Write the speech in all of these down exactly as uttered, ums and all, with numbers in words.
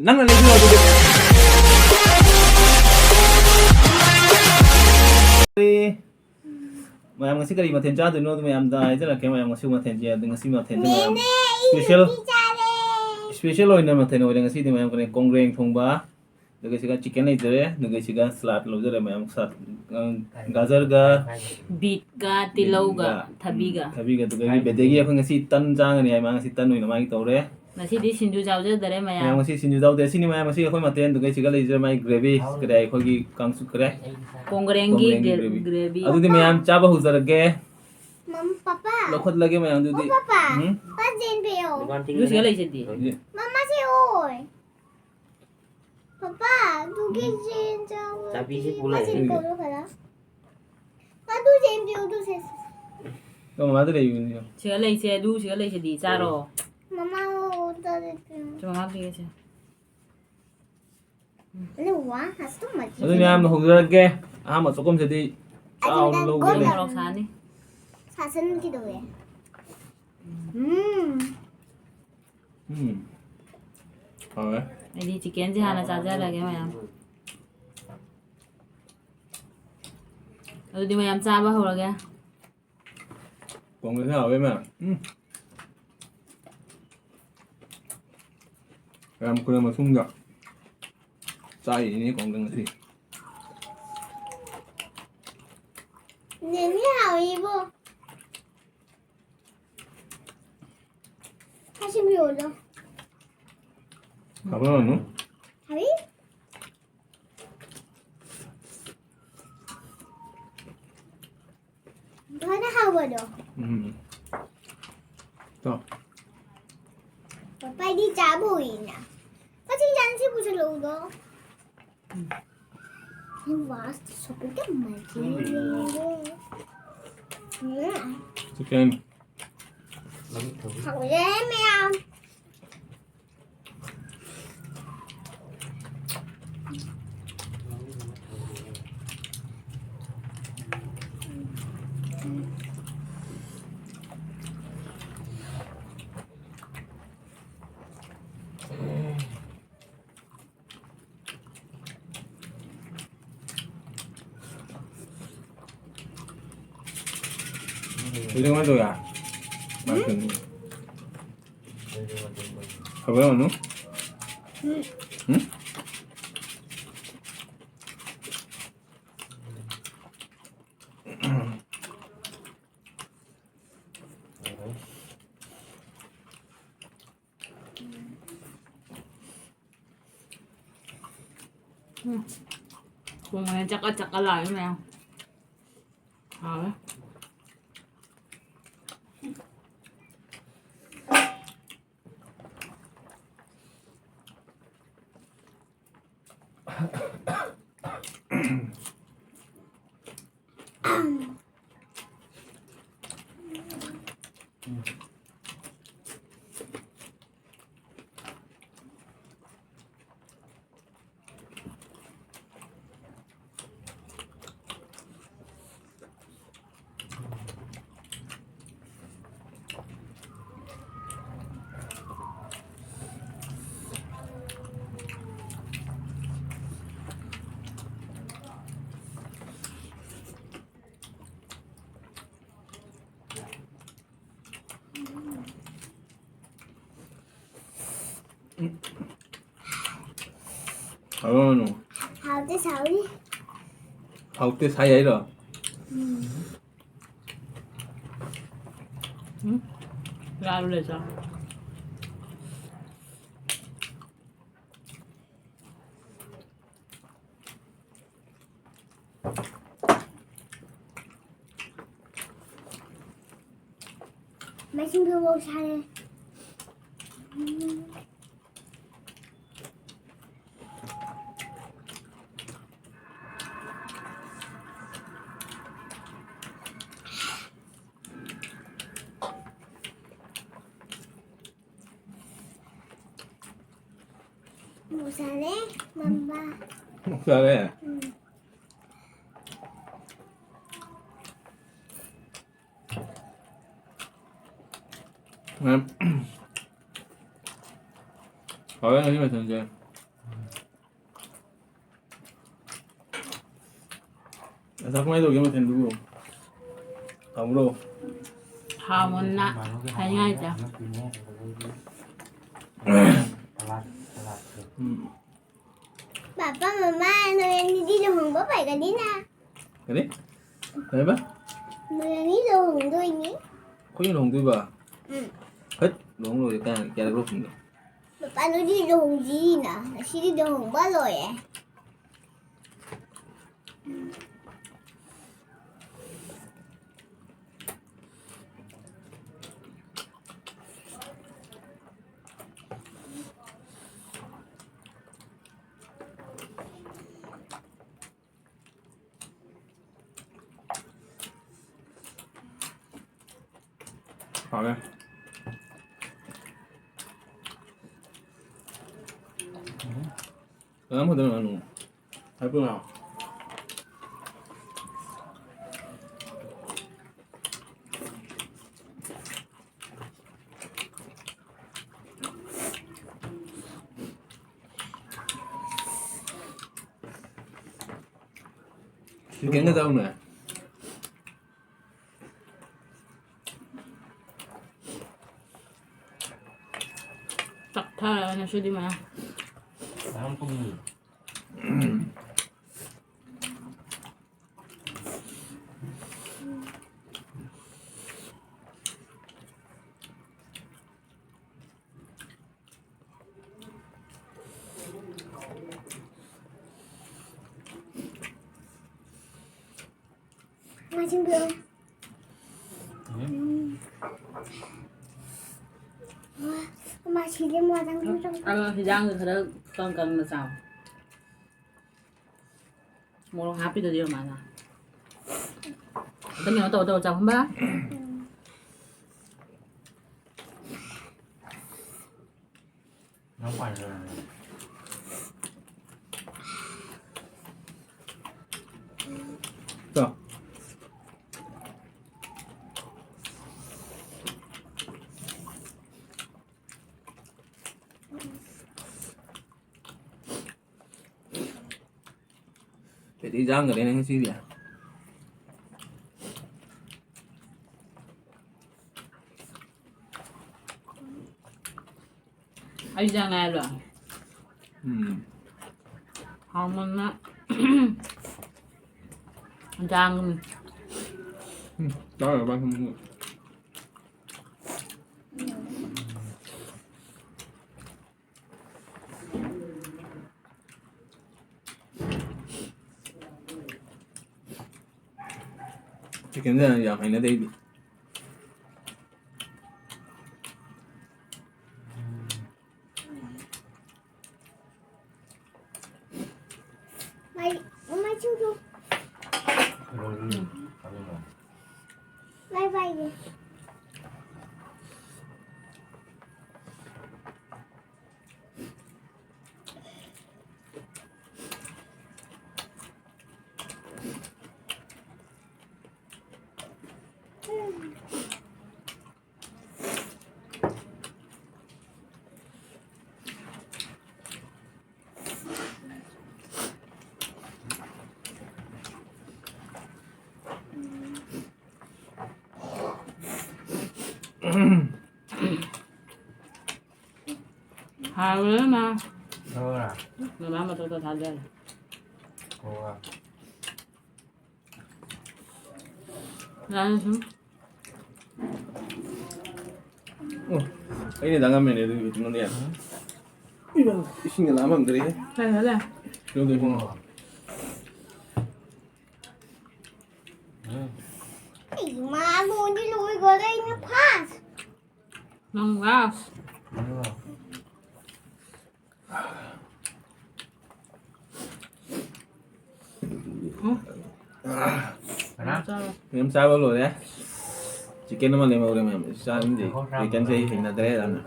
ꯅꯪꯅ ꯂꯩꯕꯤꯔꯣ ꯑꯗꯨꯗꯤ꯫ ꯃꯌꯥꯝ ꯉꯁꯤ ꯀꯔꯤ ꯃꯊꯦꯜ ꯆꯥꯗꯣꯏꯅꯣ ꯑꯗꯨ ꯃꯌꯥꯝꯗ ꯍꯥꯏꯖꯔꯛꯀꯦ꯫ ꯃꯌꯥꯝ ꯉꯁꯤ ꯃꯊꯦꯜꯁꯦ ꯑꯗꯨ ꯉꯁꯤ ꯃꯊꯦꯜꯁꯦ ꯃꯌꯥꯝ ꯅꯦꯅꯦ, ꯑꯩ special ꯎꯇꯤ ꯆꯥꯔꯦ꯫ Special ꯑꯣꯏꯅ ꯃꯊꯦꯜ ꯑꯣꯏꯔꯦ ꯉꯁꯤꯗꯤ ꯃꯌꯥꯝ ꯀꯔꯤ ꯀꯣꯡꯒ꯭ꯔꯦꯡ ꯊꯣꯡꯕ, ꯑꯗꯨꯒ ꯁꯤꯒ chicken ꯂꯩꯖꯔꯦ, ꯑꯗꯨꯒ ꯁꯤꯒ salad ꯂꯧꯖꯔꯦ ꯃꯌꯥꯝ꯫ Salad, ꯑ, ꯒꯥꯖꯔꯒ ꯕꯤꯠꯀ ꯇꯤꯜꯍꯧꯒ ꯕꯤꯠꯀ, ꯊꯕꯤꯒ꯫ ꯎꯝ, ꯊꯕꯤꯒ꯫ ꯑꯗꯨꯒ ꯕꯦꯗꯦꯒꯤ ꯑꯩꯈꯣꯏ ꯉꯁꯤ ꯇꯟ ꯆꯥꯒꯅꯤ ꯍꯥꯏ, ꯃꯥ ꯉꯁꯤ ꯇꯟ ꯑꯣꯏꯅ ꯃꯥꯒꯤ ꯇꯧꯔꯦ꯫ ꯉꯁꯤꯗꯤ ꯁꯤꯡꯖꯨ ꯆꯥꯎꯖꯗꯔꯦ ꯃꯌꯥꯝ꯫ ꯃꯌꯥꯝ ꯉꯁꯤ ꯁꯤꯡꯖꯨ ꯆꯥꯎꯗꯦ꯫ ꯑꯁꯤꯅꯤ ꯃꯌꯥꯝ ꯉꯁꯤ ꯑꯩꯈꯣꯏ ꯃꯊꯦꯜ꯫ ꯑꯗꯨꯒ ꯁꯤꯒ ꯂꯩꯖꯔꯦ ꯃꯥꯒꯤ gravy, ꯀꯔꯤ ꯍꯥꯏ, ꯑꯩꯈꯣꯏꯒꯤ ꯀꯥꯡꯁꯨ ꯈꯔꯦ꯫ ꯀꯣꯡꯒ꯭ꯔꯦꯡꯒꯤ ꯀꯣꯡꯒ꯭ꯔꯦꯡꯒꯤ ꯒ꯭ꯔꯦ-, gravy꯫ Gravy꯫ ꯑꯗꯨꯗꯤ ꯄꯥꯄꯥ꯫ ꯃꯌꯥꯝ ꯆꯥꯕ ꯍꯧꯖꯔꯒꯦ꯫ ꯃꯝ-, ꯄꯥꯄꯥ꯫ ꯂꯧꯈꯠꯂꯒꯦ ꯃꯌꯥꯝ ꯑꯗꯨꯗꯤ꯫ ꯑꯣ, ꯄꯥꯄꯥ꯫ ꯎꯝ? ꯄꯥ ꯖꯦꯟ ꯄꯤꯌꯣ꯫ ꯗꯨꯀꯥꯟ ꯊꯤꯡꯉꯦ꯫ ꯑꯗꯨ ꯁꯤꯒ ꯂꯩꯁꯤꯗꯤ꯫ ꯍꯧꯖꯤꯛ꯫ ꯃꯃꯥ ꯁꯤ ꯑꯣꯏ꯫ ꯄꯥꯄꯥ, ꯑꯗꯨꯒꯤ ꯖꯦꯟ ꯆꯥꯕ ꯆꯥꯕꯤꯁꯤ ꯄꯨ ꯂꯥꯛꯑꯦ꯫ ꯃꯁꯤ ꯀꯧꯔꯣ ꯈꯔ꯫ ꯄꯥ, ꯑꯗꯨ ꯖꯦꯟ ꯄꯤꯌꯣ, ꯑꯗꯨ ꯁꯦ꯫ ꯅꯪ ꯃꯃꯥꯗ ꯂꯩꯕꯅꯤꯅ꯫ ꯁꯤꯒ ꯂꯩꯁꯦ, ꯑꯗꯨ ꯁꯤꯒ ꯂꯩꯁꯤꯗꯤ ꯆꯥꯔꯣ꯫ ꯃꯃꯥ ꯑꯣ ꯆꯥꯔꯦ ꯄꯤꯌꯣ꯫ ꯁꯤ ꯃꯃꯥ ꯄꯤꯒꯦꯁꯦ꯫ ꯑꯗꯨ ꯃꯌꯥꯝꯅ ꯍꯧꯖꯔꯒꯦ꯫ ꯑꯍꯥꯟꯕ ꯆꯥꯛꯈꯨꯝꯁꯤꯗꯤ ꯆꯥꯎꯅ ꯂꯧꯒꯦꯅꯦ꯫ ꯃꯣꯔꯣꯛ ꯁꯥꯅꯤ꯫ ꯁꯥꯁꯟꯈꯤꯗꯧꯔꯦ꯫ ꯎꯝ꯫ ꯎꯝ꯫ ꯍꯥꯎꯔꯦ꯫ ꯑꯩꯗꯤ chickenꯁꯦ ꯍꯥꯟꯅ ꯆꯥꯖꯔꯒꯦ ꯃꯌꯥꯝ꯫ ꯑꯗꯨꯗꯤ ꯃꯌꯥꯝ ꯆꯥꯕ ꯍꯧꯔꯒꯦ꯫ ꯀꯣꯡꯒ꯭ꯔꯦꯁ ꯍꯥꯎꯋꯦ ꯃꯌꯥꯝ꯫ ꯎꯝ꯫ ꯌꯥꯝ ꯀꯨꯏꯔꯕ ꯃꯇꯨꯡꯗ ꯆꯥꯔꯤꯅꯦ ꯀꯣꯡꯒ꯭ꯔꯦꯁ ꯉꯁꯤ꯫ ꯅꯦꯅꯦ ꯍꯥꯎꯋꯤꯕꯣ꯫ ꯍꯥꯏꯁꯤꯟꯕꯤꯌꯣꯗꯣ꯫ ꯍꯥꯞꯄꯝꯃꯅꯨ꯫ ꯍꯥꯎꯋꯤ? ꯐꯖꯅ ꯍꯥꯎꯕꯗꯣ꯫ ꯎꯝ꯫ ꯇꯣ꯫ ꯄꯄꯥꯗꯤ ꯆꯥꯕ ꯎꯏꯅ꯫ ꯀꯛꯆꯤꯡ ꯆꯥꯡꯁꯤ ꯄꯨꯁꯤꯜꯂꯛꯎꯗꯣ꯫ ꯎꯝ꯫ ꯋꯥꯁ ꯁꯣꯄꯤꯡ ꯀꯝꯃꯜ꯫ ꯎꯝ꯫ Chicken꯫ ꯍꯥꯎꯔꯦ ꯃꯌꯥꯝ꯫ ꯍꯧꯖꯤꯛ ꯀꯃꯥꯏꯅ ꯇꯧꯒꯦ? ꯀꯃꯥꯏꯅ ꯇꯧꯅꯤ? ꯐꯕ ꯌꯥꯎꯔꯝꯃꯅꯨ? ꯎꯝ? ꯎꯝ꯫ ꯊꯣꯡꯉꯦ ꯆꯛꯀ ꯆꯛꯀ ꯂꯥꯎꯔꯦ ꯃꯌꯥꯝ꯫ ꯍꯥꯎꯔꯦ꯫ ꯍꯥꯎꯔꯣ? ꯍꯥꯎꯇꯦ, ꯁꯥꯎꯏ꯫ ꯍꯥꯎꯇꯦ, ꯁꯥꯏ ꯍꯥꯏꯔꯣ? ꯎꯝ꯫ ꯎꯝ? ꯂꯥꯜꯂꯨ ꯂꯩ ꯆꯥꯎ꯫ ꯃꯁꯤꯡꯗꯨꯐꯥꯎ ꯁꯥꯔꯦ꯫ ꯃꯣꯔꯣꯛ ꯁꯥꯔꯦ, ꯃꯝꯕ꯫ ꯃꯣꯔꯣꯛ ꯁꯥꯔꯦ? ꯎꯝ꯫ ꯃꯌꯥꯝ꯫ ꯍꯥꯎꯔꯦ ꯉꯁꯤ ꯃꯊꯦꯜꯁꯦ꯫ ꯑꯁ, ꯀꯃꯥꯏꯅ ꯇꯧꯒꯦ ꯃꯊꯦꯜꯗꯨꯕꯨ? ꯇꯧꯔꯣ꯫ ꯍꯥꯎꯃꯟꯅ ꯍꯥꯏꯅꯤꯡꯉꯥꯏ ꯂꯩꯇꯦ꯫ ꯎꯝ꯫ ꯄꯥꯄꯥ, ꯃꯃꯥ, ꯅꯣꯏ ꯑꯅꯤꯗꯤ ꯂꯨꯍꯣꯡꯕ ꯄꯥꯏꯒꯅꯤꯅ꯫ ꯀꯔꯤ? ꯀꯔꯤꯕ? ꯅꯣꯏ ꯑꯅꯤ ꯂꯨꯍꯣꯡꯗꯣꯏꯅꯤ꯫ ꯑꯩꯈꯣꯏꯅ ꯂꯨꯍꯣꯡꯗꯣꯏꯕ? ꯎꯝ꯫ ꯍꯠ, ꯂꯨꯍꯣꯡ ꯂꯣꯏꯔꯦ꯫ ꯀꯌꯥ-, ꯀꯌꯥꯔꯛ ꯂꯨꯍꯣꯡꯗꯣꯏꯅꯣ? ꯄꯥꯄꯥ, ꯅꯣꯏꯗꯤ ꯂꯨꯍꯣꯡꯗ꯭ꯔꯤꯅ꯫ ꯉꯁꯤꯗꯤ ꯂꯨꯍꯣꯡꯕ ꯂꯣꯏꯔꯦ꯫ ꯍꯥꯎꯔꯦ꯫ ꯀꯅꯥꯝ ꯐꯗꯅ ꯅꯨꯡꯉꯥꯏ꯫ ꯍꯥꯏꯄꯨꯅ꯫ ꯀꯩꯅꯣ ꯇꯧꯅꯦ꯫ ꯆꯥꯛ ꯊꯥꯔꯒꯅ ꯁꯤꯗꯤ ꯃꯌꯥꯝ꯫ ꯃꯌꯥꯝ ꯄꯨꯡ꯫ ꯃꯥ ꯁꯤꯡꯕꯤꯔꯣ꯫ ꯎꯝ꯫ ꯎꯝ꯫ ꯃꯥ ꯁꯤꯗꯤ ꯃꯣꯔꯣꯛ ꯆꯪꯕꯤꯔꯣ꯫ ꯑꯗꯣ ꯍꯤꯟꯖꯥꯡꯗꯣ ꯈꯔ ꯀꯪ ꯀꯪꯅ ꯆꯥꯎ꯫ ꯃꯣꯔꯣꯛ ꯍꯥꯞꯄꯤꯗꯨꯗꯤ ꯃꯃꯥꯅ꯫ ꯑꯗꯨꯝ ꯀꯩꯅꯣ ꯇꯧꯔ ꯇꯧꯔ ꯆꯥꯎ ꯈꯪꯕ꯭ꯔꯥ? ꯎꯝ꯫ ꯅꯪ ꯄꯥꯏꯔꯣ꯫ ꯆꯥꯎ꯫ ꯀꯩꯗꯤ ꯏꯟꯖꯥꯡꯒꯅꯦ ꯉꯁꯤꯗꯤ꯫ ꯑꯩ ꯆꯥ ꯉꯥꯏꯔꯣ? ꯎꯝ꯫ ꯍꯥꯎꯃꯟꯅ ꯖꯥꯡ꯫ ꯎꯝ, ꯆꯥꯔꯣꯏ, ꯚꯥꯏ, ꯁꯨꯝ꯫ ꯆꯤꯛꯀꯟꯁꯦ ꯌꯥꯝ ꯍꯩꯅꯗꯦ ꯑꯩꯗꯤ꯫ ꯃꯩ, ꯃꯩ ꯆꯨꯗꯣ꯫ ꯕꯥꯏ ꯕꯥꯏ꯫ ꯍꯥꯎꯔꯦ ꯃꯥ꯫ ꯍꯥꯎꯔꯦ꯫ ꯃꯃꯥ ꯃꯇꯣꯟꯗꯣ ꯊꯥꯗꯔꯦ꯫ ꯍꯥꯎꯔꯦ꯫ ꯌꯥꯔꯦ ꯁꯨꯝ꯫ ꯑꯣ, ꯑꯩꯅ ꯗꯥ ꯉꯝꯃꯦꯅꯦ ꯑꯗꯨꯒꯤ ꯇꯨꯝꯃꯣꯟꯗ ꯌꯥꯔꯦ꯫ ꯏꯃꯥ, ꯏꯁꯤꯡꯒ ꯂꯥꯝꯃꯝꯗ꯭ꯔꯦꯍꯦ꯫ ꯀꯩꯅꯣ ꯂꯩ꯫ ꯀꯩꯅꯣ ꯂꯩ꯫ ꯎꯝ꯫ ꯑꯩ ꯃꯥ ꯂꯣꯏꯗꯤ ꯂꯣꯏꯈ꯭ꯔꯦ, ꯑꯩꯅ first꯫ ꯅꯪ last꯫ ꯎꯝ꯫ ꯎꯝ꯫ ꯀꯅꯥ? ꯆꯥꯔꯣ꯫ ꯃꯌꯥꯝ ꯆꯥꯕ ꯂꯣꯏꯔꯦ꯫ ꯆꯤꯛꯀꯟ ꯑꯃ ꯂꯦꯝꯍꯧꯔꯦ ꯃꯌꯥꯝ꯫ ꯆꯥꯅꯤꯡꯗꯦ꯫ ꯆꯤꯛꯀꯟꯁꯦ ꯑꯩ ꯍꯩꯅꯗ꯭ꯔꯦ ꯌꯥꯝꯅ꯫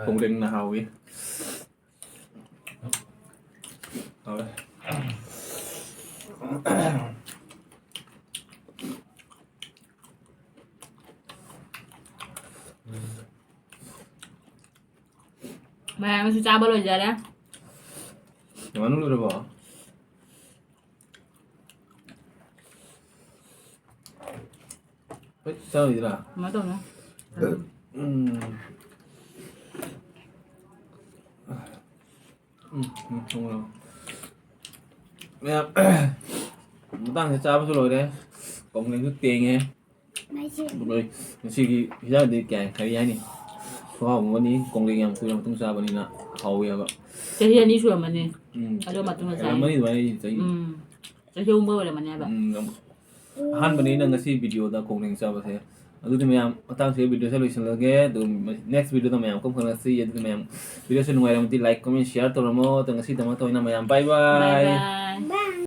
ꯈꯣꯡꯒ꯭ꯔꯦꯡꯅ ꯍꯥꯎꯏ꯫ ꯍꯥꯎꯔꯦ꯫ ꯃꯌꯥꯝꯁꯨ ꯆꯥꯕ ꯂꯣꯏꯖꯔꯦ꯫ ꯉꯥꯅꯨ ꯂꯣꯏꯔꯕꯣ? ꯍꯣꯏ, ꯆꯥꯔꯣꯏꯗ꯭ꯔꯥ? ꯀꯃꯥꯏ ꯇꯧꯅꯤ? ꯎꯝ꯫ ꯎꯝ, ꯎꯝ, ꯊꯣꯡꯂꯣ꯫ ꯃꯌꯥꯝ, ꯃꯇꯥꯡꯁꯦ ꯆꯥꯕꯁꯨ ꯂꯣꯏꯔꯦ, ꯀꯣꯡꯒ꯭ꯔꯦꯡꯁꯨ ꯇꯦꯡꯉꯦ꯫ ꯃꯩꯁꯦ꯫ ꯑꯗꯨꯒ ꯉꯁꯤꯒꯤ ꯍꯤꯟꯖꯥꯡꯗꯤ ꯀꯌꯥ ꯀꯔꯤ ꯍꯥꯏꯅꯤ? ꯈꯨꯍꯥꯎ ꯑꯃꯅꯤ, ꯀꯣꯡꯒ꯭ꯔꯦꯡ ꯌꯥꯝ ꯀꯨꯏꯔ ꯃꯇꯨꯡ ꯆꯥꯕꯅꯤꯅ ꯍꯥꯎꯋꯦꯕ꯫ ꯆꯍꯤ ꯑꯅꯤ ꯁꯨꯔꯝꯃꯅꯤ꯫ ꯎꯝ, ꯑꯗꯨ ꯃꯇꯨꯡꯗ ꯆꯥꯏ꯫ ꯌꯥꯝꯃꯅꯤ ꯑꯗꯨꯃꯥꯏꯅ ꯆꯍꯤ꯫ ꯎꯝ꯫ ꯆꯍꯤ ꯑꯍꯨꯝꯒ ꯑꯣꯏꯔꯝꯃꯅꯦꯕ꯫ ꯎꯝ, ꯌꯥꯝ ꯑꯍꯥꯟꯕꯅꯤꯅ ꯉꯁꯤ ꯚꯤꯗꯤꯑꯣꯗ ꯀꯣꯡꯒ꯭ꯔꯦꯡ ꯆꯥꯕꯁꯦ꯫ ꯑꯗꯨꯗꯤ ꯃꯌꯥꯝ, ꯃꯇꯥꯡꯁꯤꯗ ꯚꯤꯗꯤꯑꯣꯁꯦ ꯂꯣꯏꯁꯤꯜꯂꯒꯦ꯫ ꯑꯗꯨ next ꯚꯤꯗꯤꯑꯣꯗ ꯃꯌꯥꯝ ꯀꯨꯝ ꯈꯪꯅꯁꯤ꯫ ꯑꯗꯨꯗꯤ ꯃꯌꯥꯝ, ꯚꯤꯗꯤꯑꯣꯁꯦ ꯅꯨꯡꯉꯥꯏꯔꯝꯃꯗꯤ like, comment, share ꯇꯧꯔꯝꯃꯣ꯫ ꯑꯗꯣ ꯉꯁꯤꯗꯃꯛ ꯇꯧꯅ ꯃꯌꯥꯝ bye bye꯫ Bye bye꯫